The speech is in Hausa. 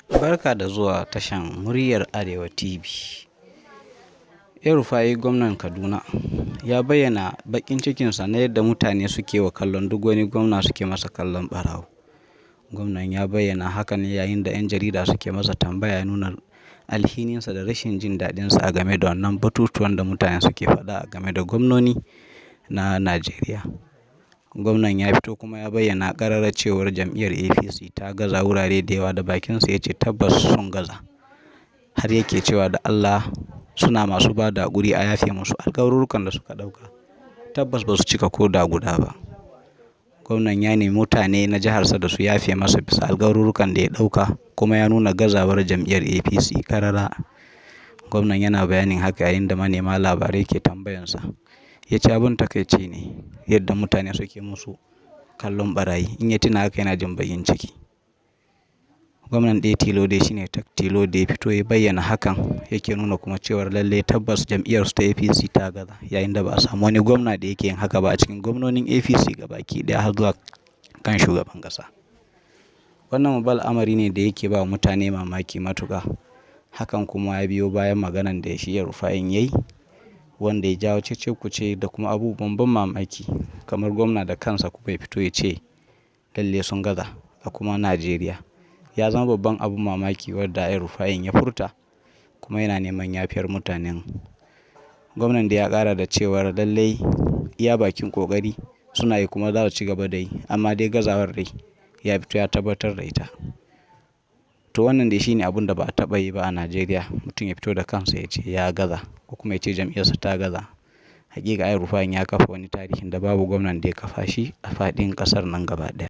Barka da zuwa tashan Muryar Arewa TV. El-Rufai, gwamnan Kaduna, ya bayyana baƙin cikinsa na yadda mutane suke wa kallon duk wani gwamna, suke masa kallon ɓarawo. Gwamnan ya bayyana hakan yayin da 'yan jarida suke masa tambaya, ya nuna alhininsa da rashin jin daɗinsa a game da wannan batutuwan da mutane suke faɗa a game da gwamnoni na Najeriya. Gwamnan ya fito kuma ya bayyana ƙarara cewar jam'iyyar APC ta gaza wurare da yawa, da bakinsa ya ce tabbas sun gaza. Har yake cewa da Allah suna masu ba da haƙuri a yafe musu alƙawarurrukan da suka ɗauka. Tabbas ba su cika ko da guda ba. Gwamnan ya nemi mutane na jiharsa da su yafe masa bisa alƙawarurrukan da ya ɗauka, kuma ya nuna gazawar jam'iyyar APC ƙarara. Gwamnan yana bayanin haka yayin da manema labarai ke tambayansa. Ya ce abin takaici ne yadda mutane suke musu kallon ɓarayi. In ya tuna haka, yana jin baƙin ciki. Gwamnan ɗaya tilo dai shine tak tilo da ya fito ya bayyana hakan, yake nuna kuma cewar lallai tabbas jam'iyyarsu ta APC ta gaza, yayin da ba a samu wani gwamna da yake yin haka ba a cikin gwamnonin APC gabaki ɗaya har zuwa kan shugaban ƙasa. Wannan babban al'amari ne da yake ba mutane mamaki matuƙa. Hakan kuma ya biyo bayan maganan da shi El-Rufa'in ya yi, wanda ya jawo cece-kuce da kuma abubuwan ban mamaki, kamar gwamna da kansa kuma ya fito ya ce lalle sun gaza a kuma Najeriya. Ya zama babban abun mamaki wadda El-Rufa'in ya furta, kuma yana neman yafiyar mutanen. Gwamnan da ya ƙara da cewar lallai iya bakin ƙoƙari suna yi kuma za su ci gaba da yi, amma dai gazawar dai ya fito ya tabbatar da ita. To, wannan dai shine abun da ba a taɓa yi ba a Najeriya, mutum ya fito da kansa ya ce ya gaza ko kuma ya ce jam'iyyarsa ta gaza. Hakika El-Rufa'in ya kafa wani tarihin da babu gwamnan da ya kafa shi a faɗin ƙasar nan gaba ɗaya.